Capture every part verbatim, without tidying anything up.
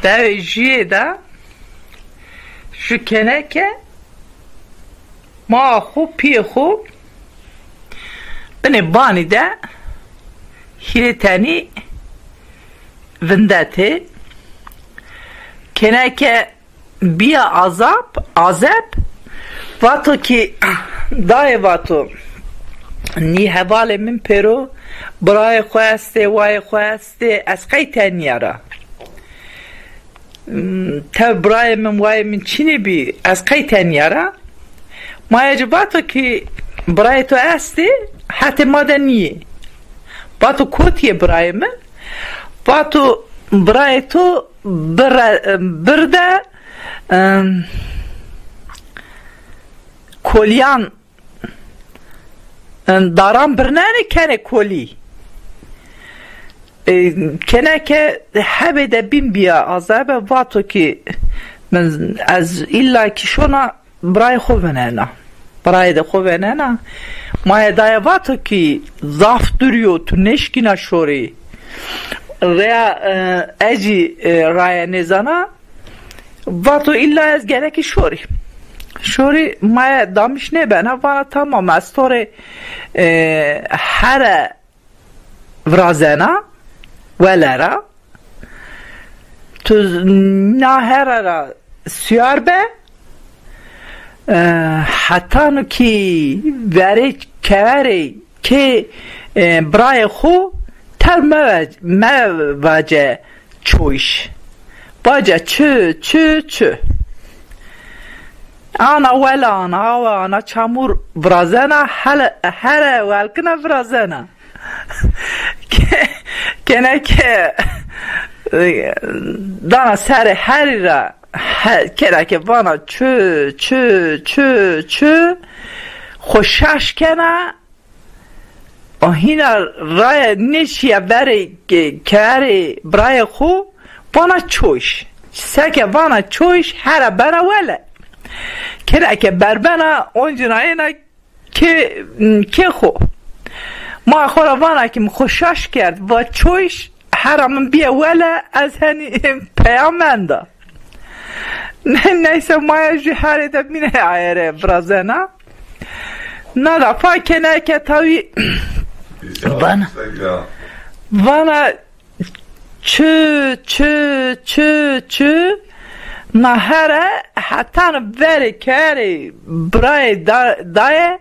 Dewê jûyê de ju keneke maa xwu, pîyê xwu binê banî de hîrê tenî vindetê. Keneke bîya azab, azeb, vato ki, dayê vato, nî hevalê min pêro, birayê xwu estê, wayê xwu estê, ez qey tenya ra. Hmm, tev birayê min, wayê min çinê bî, ez qey tenya ra. Maya ci vato ki, birayê to estê, hetê ma de nîyê. Vato kotî yê birayê min? Vato birayê to birre-, birde, em, kolîyan, em, daran birnenê kenê kolî. E, keneke hebê de bîn bîya azebe, vato ki, min, ez îlla ki şona birayê xo venena. Birayê de xo venena. Maya daya vato ki zaf dûrî yo, tu nêşkîna şorî. Reya, e, ecî, e, raye nêzana. Vato îlla ez gereke şorî. Şorî maya damîş nêbena, vana tamam, ez to rê, e, here virazena, wele ra. Tu na here ra suyar be, e, hetano ki verê keverê kê, e, birayê xwu tev meve-, mevace çoyiş. Vace çü, çü, çü. Ana wele ana, awe ana, çamur virazena, hele, here welkina virazena. Ke-, keneke, e, dana serê herî ra, he-, keneke vana çü, çü, çü, çü, xwu şaş kena, o hîna raye nêşîya verê ke-, kerê birayê xwu, vana çoyiş. Seke vana çoyiş, here bena wele. Keneke berbena, oncîna êna kê, kê xo. Ma xo ra vana ki mi xo şaş kerd, va çoyiş, hera min bîye wele, ez henî peya menda. Ne-, neyse, maya jû herê de bîne aye rê virazena. Na defa keneke tawî vana, vana çü, çü, çü, çü, na here hetan verê kerê birayê da-, daye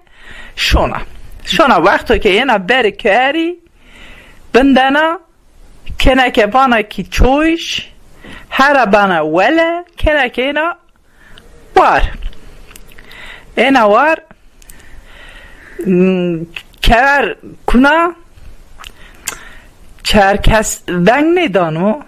şona. Şona wexto ke êna verê kerî vindena, keneke vana ki çoyiş, hera bana wele, keneke êna war. Êna war, m, kever kuna, çerkes veng nêdano.